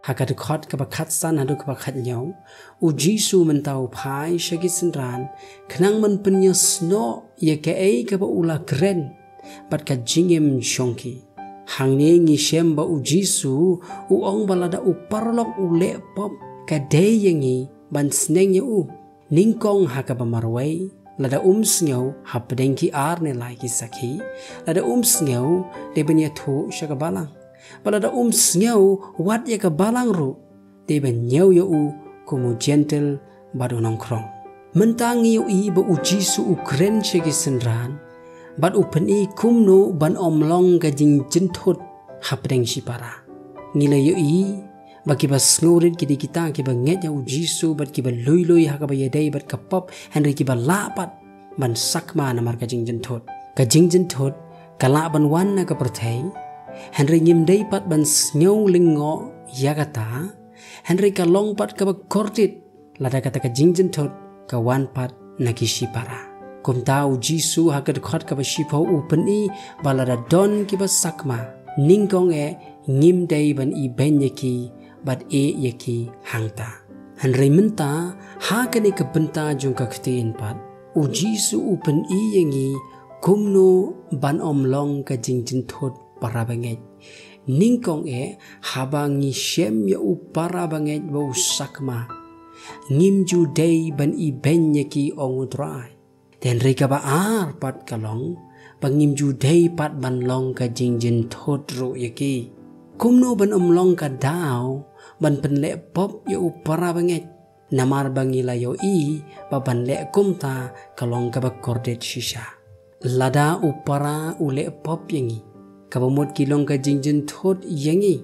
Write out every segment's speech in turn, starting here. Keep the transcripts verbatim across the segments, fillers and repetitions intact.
Ha ka dkhot kaba khatsan haduh kaba khathynñiew, u Jisu mynta u phai sha ki synran, khnang ban pynïasnoh ïa kaei kaba u la kren bad ka jingim jong ki. Hangne ngi shem ba u Jisu u ong ba lada u paralok u leh pop, ka dei ïa ngi ban sneng ïa u. Nyngkong ha kaba marwei, lada um sngew hapdeng ki ar ne lai ki sakhi, lada um sngew dei ban ïathuh sha ka balang. Bad lada um sngew wat ïa ka balang ruh, dei ban ñiew ïa u kum u jentil bad u nongkhrong. Mynta ngi ïohi ba u Jisu u kren sha ki synran bad u pyni kumno ban ym long ka jingjynthut hapdeng shipara. Ngi la ïohi ba kiba sngewrit ki dei kita kiba ngeit ïa u Jisu bad kiba lui lui ha kaba ïadei bad ka pop, hynrei kiba lah pat ban sakma namar ka jingjynthut. Ka jingjynthut ka lah ban wan na ka pyrthei, hynrei ngim dei pat ban sngew lyngngoh ïa kata, hynrei ka long pat kaba kordit lada kata ka jingjynthut ka wan pat na ki shipara. Kumta u Jisu ha ka dkhot kaba shiphew u pyni ba lada don kiba sakma, nyngkong eh ngim dei ban ibeiñ ïa ki bad ïeh ïa ki hangta. Hynrei mynta, ha kane ka bynta jong ka ktien pat, u Jisu u pyni ïa ngi kumno ban ym long ka jingjynthut para bangeit. Nyngkong eh, haba ngi shem ïa u para bangeit ba u sakma, ngim ju dei ban ibeiñ ïa ki, ong u Trai. Te hynrei kaba ar pat ka long ba ngim ju dei pat ban long ka jingjynthut ruh ïa ki. Kumno ban ym long ka daw ban pynleh pop ïa u para bangeit, namar ba ngi la ïohi ba ban leh kumta ka long kaba kordit shisha. Lada u para u leh pop ïa ngi, kaba mut ki long ka jingjynthut ïa ngi.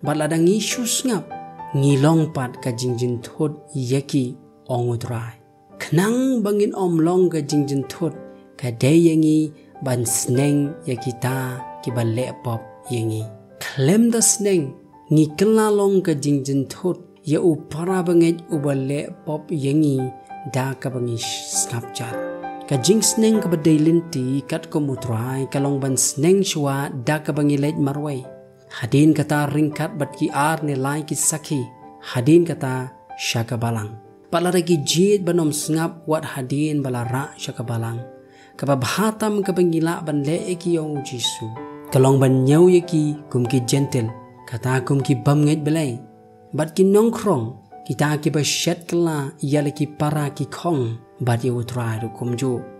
Bad lada ngi shu sngap, ngi long pat ka jingjynthut ïa ki, ong u Trai. Khnang ba ngin ym long ka jingjynthut, ka dei ïa ngi ban sneng ïa kita kiba leh pop ïa ngi. Khlem da sneng, ngi kylla long ka jingjynthut ïa u para bangeit uba leh pop ïa ngi da kaba ngi sngap jar. Ka jingsneng kaba dei lynti katkum u Trai ka long ban sneng shuwa da kaba ngi leit marwei. Hadien kata ryngkat bad ki ar ne lai ki sakhi, hadien kata sha ka balang. Bad lada ki jied ban ym sngap wat hadien ba la rah sha ka balang, kaba bha tam kaba ngi lah ban leh ïa ki, ong u Jisu, ka long ban ñiew ïa ki kum ki jentil, kata kum ki bym ngeit Blei bad ki nongkhrong, kita kiba shet kylla ïa la ki para ki khong bad ïa u Trai ruh kumjuh.